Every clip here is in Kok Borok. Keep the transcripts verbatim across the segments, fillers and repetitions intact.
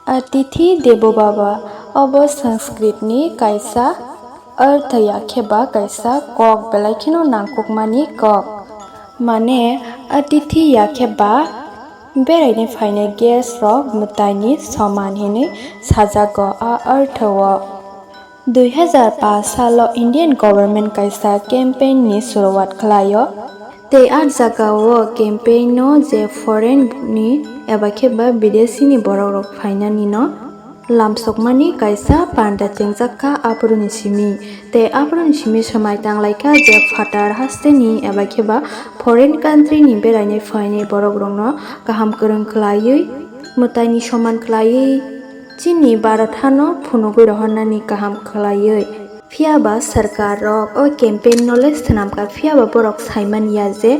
Atithi Devo Bhava, obo Sanskritni kaisa artha ya khe ba kaisa kok, belai kheno nangkukmani kok. Mane, atithi ya khe ba beraina phainai guest rok mwtaini soman hinwi sajago a artha o. Dui hazar paanch salo Indian government kaisa campaign ni suruwat khlaio. Tei a jagao campaign no je foreign ni eba khe ba bidesi ni borok rok phainani no lamsokmani kaisa panda chengjak kha aphuru ni simi. Tei aphuru ni simi swmai tanglaikha je phatar haste ni eba khe ba foreign country ni berainai phainai borok rok no kaham kwrwng khlaiwi, mwtai ni soman khlaiwi, chini Bharat hano phunugwi rohornani kaham khlaiwi. Phiya ba sarkar rok o campaign no le swnam kha, phiya ba borok sai man ya je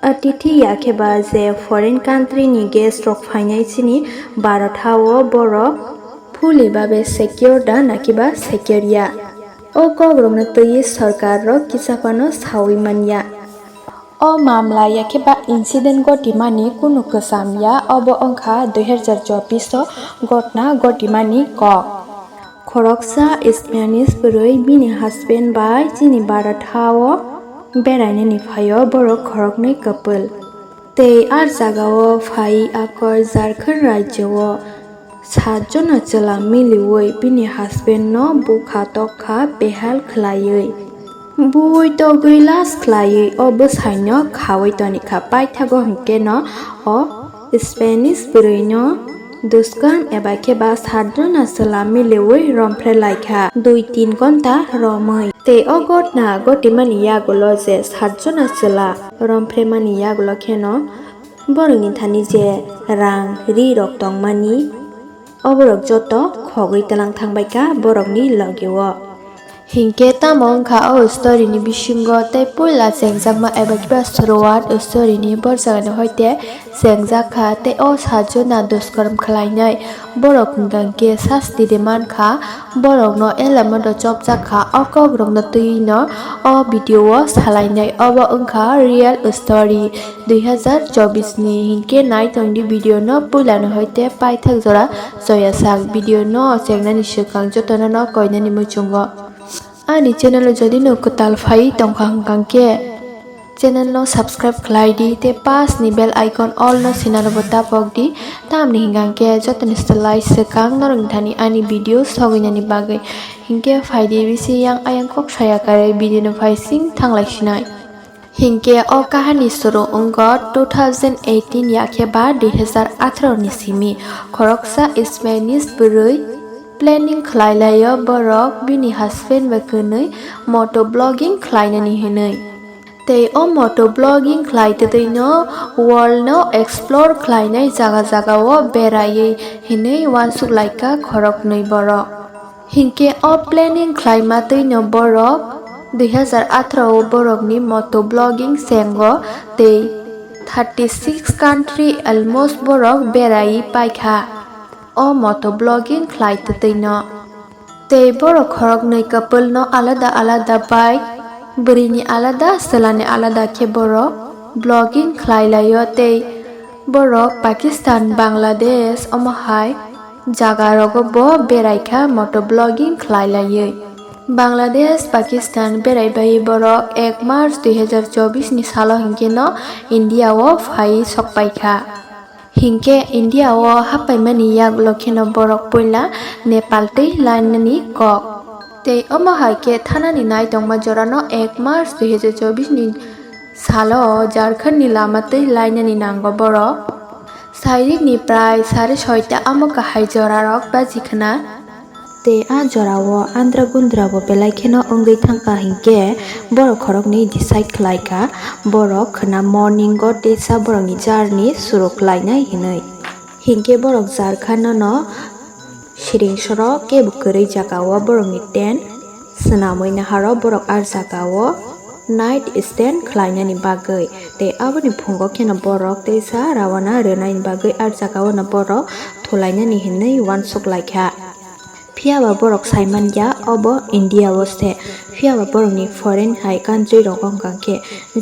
atithi ya khe ba je foreign country ni guest rok phainai chini Bharat ha o borok fully babe secure da naki ba secure ya. O kok rok no twiwi sarkar rok kisa phano sawi man ya. O mamla ya khe ba incident gotimani kunu kwcham ya, obo wngkha dui hazar chobbish o gotna gotimani kok. Khoroksa Spanish bwrwi bini husband bai chini Bharat ha o berainani phaio borok khoroknwi kwpwl. Tei a jagao phai akor Jharkhand rajyo o sat jona chwla miliwi bini husband no bukha tokha behal khlaiwi. Buwi togwi las khlaiwi o bwsaino khawi tonikha. Paithago hwnkhe no o Spanish bwrwino duskarm eba khe ba sat jona chwla miliwi romphrelaikha dui tin gonta romwi. Tei o gotna gotimani yagulo je sat jona chwla romphre mani yagulo kheno borokni thani je rang ri rok tongmani, oborok joto khogwi tlang thangbaikha borokni logio. Hinkhe tamo wngkha o story ni bisingo tei puila chengjakma eba kiba suruwat story ni borjagani hoite chengjak kha tei o sat jona duskarm khlainai borok hwnkha khe sasti de mankha, borokno elamo do chopjak kha. O kokrokno twiwi no o video o salainai, obo wngkha real story dui hazar chobbish ni. Hinkhe nai tongdi video no puilano hoite paithak jora joya sak. Video no chengnani swkang jotono no koinani muchungo. Ani channel o jodi no kwtal phai tongkha hwnkha khe channel no subscribe khlai di tei pas ni bell icon all no sinaro bo tapok di, tamni hwnkha khe jotoni slai swkang norok thani ani video soginani bagwi. Hinkhe phaidi bisi yang ayang kok saya kare video no phai sing thanglai sinai. Hinkhe o kahani suru wngkha two thousand eighteen ya khe ba dui hazar atharo ni simi. Khoroksa Spanish bwrwi planning khlai laio borok bini husband bai kwnwi moto vlogging khlainani hinwi. Tei o moto vlogging khlai twtwi no world no explore khlainai jaga jaga o beraiwi hinwi uansuk laikha khoroknwi borok. Hinkhe o planning khlaima twino borok dui hazar atharo o borokni moto vlogging sengo tei thirty six country almost borok beraiwi paikha o moto vlogging khlai twtwino. Tei borok khoroknwi couple no alada alada bike, bwrwini alada, chwlani alada khe borok vlogging khlai laio tei borok Pakistan, Bangladesh omo hai jaga rogo bo berai kha moto vlogging khlai laiwi. Bangladesh, Pakistan berai bai borok ek March dui hazar chobbish ni salo hinkhe no India o phai sok pai kha. Hinkhe India o happaimani yagulo kheno borok puila Nepal twi lainani kok. Tei omo hai khe thanani naitongma jorano ek March dui hazar chobbish ni salo Jharkhand ni lama twi lainani nango borok. Sairik ni prai sare soita amo kahai jorarok baji khna. Tei a jorao andra gundra bo belai kheno wngwi thangkha hinkhe borok khoroknwi decide khlaikha borok khna morning o teisa borokni journey suru khlainai hinwi. Hinkhe borok Jharkhand no siring sorok kebo kwrwi jagao borokni tent swnamwi naharo borok a jagao night stand khlainani bagwi. Tei aboni phungo kheno borok teisa rawana rwnaini bagwi a jagao no borok thulainani hinwi uansuk laikha. Phiya ba borok sai man ya obo India o se. Phiya ba borokni foreign hai country rogo wngkha khe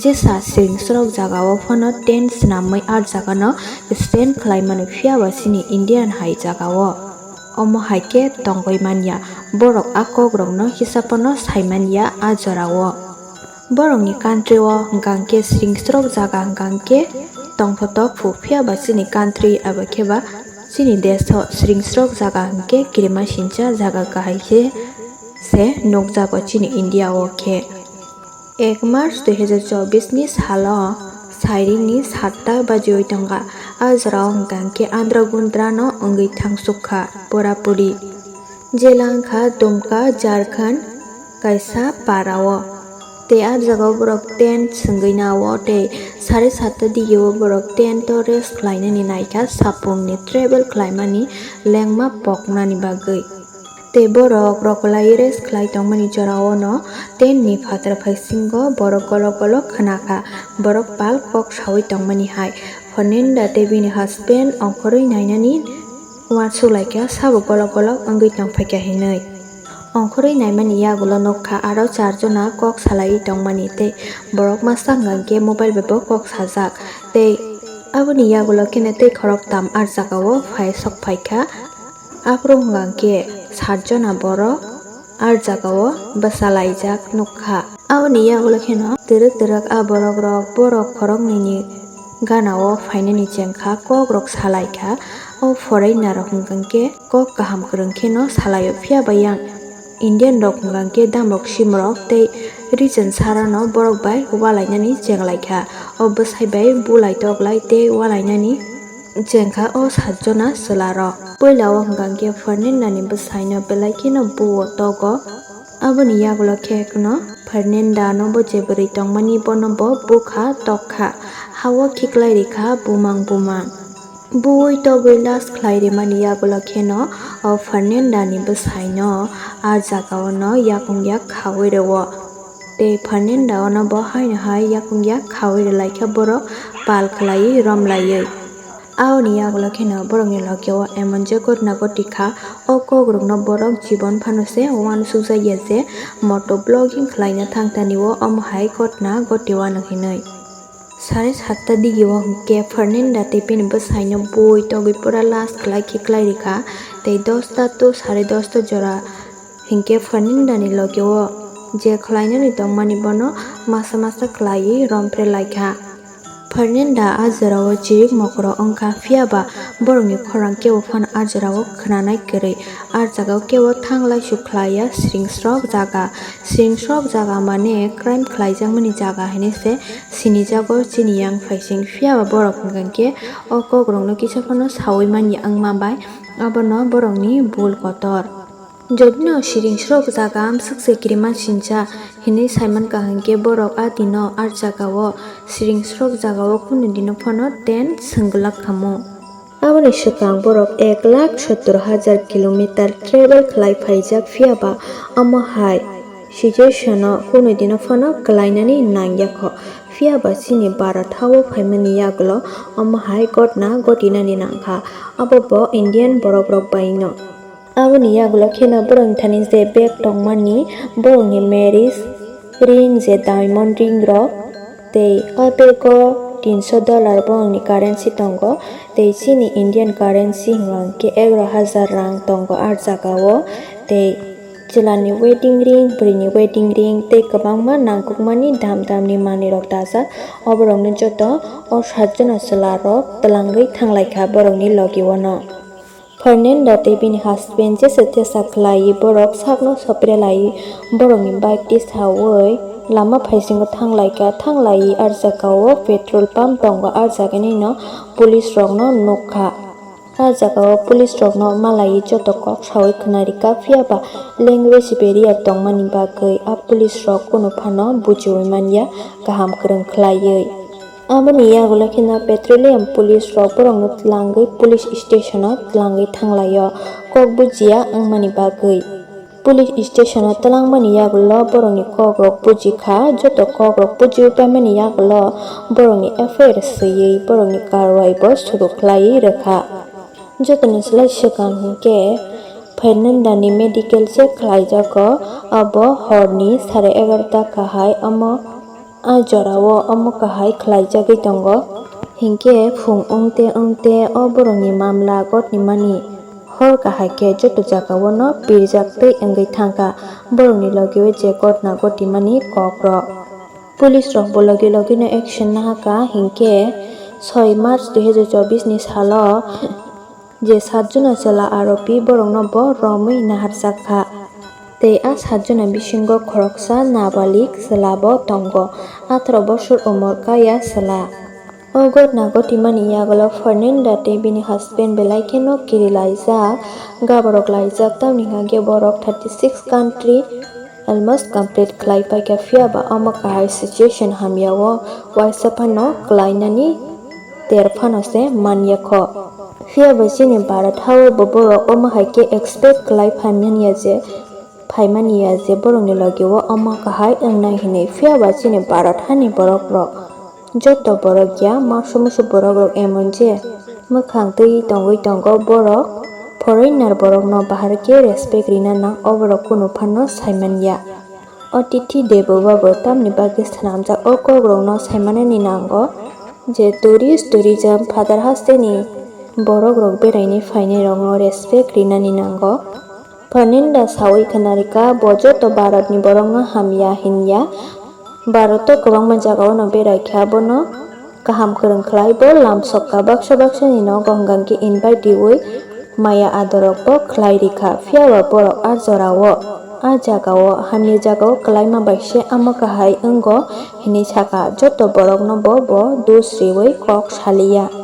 jesa siring sorok jagao phano tent swnamwi a jagano stand khlai mano, phiya ba chini Indian hai jagao Omo hai khe tongwi man ya, borok a kokrokno hisapano sai man ya a jorao. Borokni country-o hwnkha hwnkhe sringsrok jaga hwnkha hwnkhe tongpho tokphu, phiya ba chini country abo khe ba chini desh-o sringsrok jaga hwnkhe kirimasingcha jaga kahai se, se nukjago chini India-o khe. Ek March dui hazar chobbish ni salo sairingni satta bajiwi tongkha. A jorao hwnkha hwnkhe Andhra Gundra no wngwi thangsukha pura puri. Jela wngkha Dumka, Jharkhand kaisa parao. Tei a jagao borok tent swngwi nao tei sare satta digio borok tent o rest khlainani naikha, sapungni travel khlaimani lengma poknani bagwi. Tei borok rokolai rest khlai tongmani jorao no tent ni phataro phaisingo borok golok golok khna kha, borok pal kok saui tongmani hai. Fernanda tei bini husband ongkhorwi nainani uansuk lai kha, sabo golok golok wngwi tong phai kha hinwi. Ongkhorwi naimani yagulo nuk kha aro char jona kok salaiwi tongmani tei borok masa hwnkha hwnkhe mobile bai bo kok sajak tei aboni yagulo kheno tei khoroktham ah jagao phai sok phai kha. Aphuru hwnkha hwnkhe sat jona borok ah jagao bwsa laijak nuk kha. Aboni yagulo kheno twrwk twrwk a borok rok borok khoroknwi ni gana o phainani chengkha, kok rok salai kha. O foreigner rok hwnkha hwnkhe kok kaham kwrwng kheno salai o, phiya ba yang Indian rok hwnkha hwnkhe damrok simrok tei region sarano borok bai walainani chenglaikha. O bwsai bai bulai toklai tei walainani chengkha o sat jona chwlarok. Puila o hwnkha hwnkhe Fernanda ni bwsaino belai kheno buo togo. Aboni yagulo khe kheno Fernanda no bo je bwrwi tongmani bono bo bukha tokha, hao khiklai rikha bumang bumang. Buwi togwi last khlai rimani yagulo kheno o Fernanda ni bwsaino a jagao no yakung yak khaui rwo. Tei Fernanda ono bo haino hai yakung yak khaui rwlaikha borok pal khlaiwi romlaiwi. Aoni yagulo kheno borokni logio emon je gotna goti kha, o kokrokno borok jibon phano se uansukjakya je moto vlogging khlaina thangtani o omo hai gotna goti uanw hinwi. Sare satta digi o hwnkhe Fernanda tei bini bwsaino bui togwi pura last khlai khiklai rikha tei dosta to sare dosta jora hwnkhe Fernanda ni logi o je khlainani tongmani bono masa masa khlaiwi rompre laikha. Fernanda a jorao chirik mokro wngkha, phiya ba borokni khorang kebo phano a jorao khnanai kwrwi. A jagao kebo thanglai su khlaiya, sringsrok jaga. Sringsrok jaga mane crime khlaijakmani jaga hinwi se sinijago chini yang phaising, phiya ba borok hwnkha khe o kokrokno kisa phano saui manya wngma bai abono borokni bul kotor. Jodino siringsrok jaga amswk se kirima sincha hinwi saimankha hinkhe borok a dino a jagao siringsrok jagao kunu dino phano tent swng glak khamu. Aboni swkang borok ek lakh sottor hajar kilometer travel khlai phaijak, phiya ba omo hai situation o kunu dino phano kwlainani nangya kho. Phiya ba chini Bharat hao phaimani yagulo omo hai gotna gotinani nangkha, abo bo Indian borok rok bai no. Aboni yagulo kheno borokni thani je bag tongmani, borokni marriage ring, je diamond ring rok, tei o bag o tinso dollar borokni currency tongo, tei chini Indian currency hwnka hwnkhe egaroh hajar rang tongo ah jagao, tei chwlani wedding ring, bwrwini wedding ring, tei kwbangma nangkukmani dam damni manwirok dajak. O borokno joto o satjona chwlarok twlangwi thanglaikha borokni logio no. Fernanda tei bini husband jesa tesa khlaiwi borok sakno sopre laiwi borokni bike tisaui lama phaisingo thanglaikha. Thanglaiwi ah jagao petrol pump tongo, ah jaganino police rokno nukha. Ah jagao police rokno malaiwi joto kok saui khwnarikha, phiya ba language barrier tongmani bagwi ah police rok kunu phano bujiui manya kaham kwrwng khlaiwi. Aboni yagulo kheno petroleum police rok borokno twlangwi police station o twlangwi thanglaio. Kok bujiya wngmani bagwi police station o twlangmani yagulo borokni kok rok bujikha. Joto kok rok bujiwi paimani yagulo borokni F I R swiwi borokni karwai bo suru khlaiwi rwkha. Jotoni slai swkang hinkhe Fernanda ni medical check khlaijago, abo horni sare egarota kahai omo. A jorao omo kahai khlaijagwi tongo. Hinkhe phung wngte wngte o borokni mamla gotnimani Hor kahai khe joto jagao no pirjak tei wngwi thangkha borokni logio je gotna gotimani kokrok. Police rok bo logi logi no action nahakha, hinkhe soi March dui hazar chobbish ni salo je satjona chwla aropi borokno bo romwi naharjakha. Tei a satjona bisingo khoroksa nabalik chwla bo tongo, atharo bosor umor kaya chwla. O gotna gotimani yagulo Fernanda tei bini husband belai kheno kiri laijak, gaborok laijak, tamni hwnkhe borok thirty six country almost complete khlai paikha, phiya ba omo kahai situation hamya o uaisa phano klainani ter phano se manya kho. Phiya ba chini Bharat ha o bo borok omo hai khe expect khlai phaimanya je, phaimani ya je borokni logi o omo kahai wngnai hinwi, phiya ba chini Bharat hani borok rok joto borok ya, maksu musu borok rok emon je mwkhang twi tongwi tongo borok foreigner borok no bahar khe respect rina nang, oborok kunu phano saiman ya. Atithi Devo Bhava tamni bagwi swnamjak o kok rok no saimanani nango je tourist tourism phatar hasteni borok rok beraini phainai rok no respect rinani nango. Fernanda sawi khwnarikha, bo joto Bharatni borokno hamya hinya. Bharat o kwbangma jagao no berai kha, bono kaham kwrwng khlai bo lamsokha, baksa baksani nogo hwnkha khe invite riwi maya adorok bo khlai rikha, phiya ba borok a jorao, a jagao, hamya jagao kwlaima bai se amo kahai wngo hinwi sakha, joto borokno bo bo dos riwi kok saliya.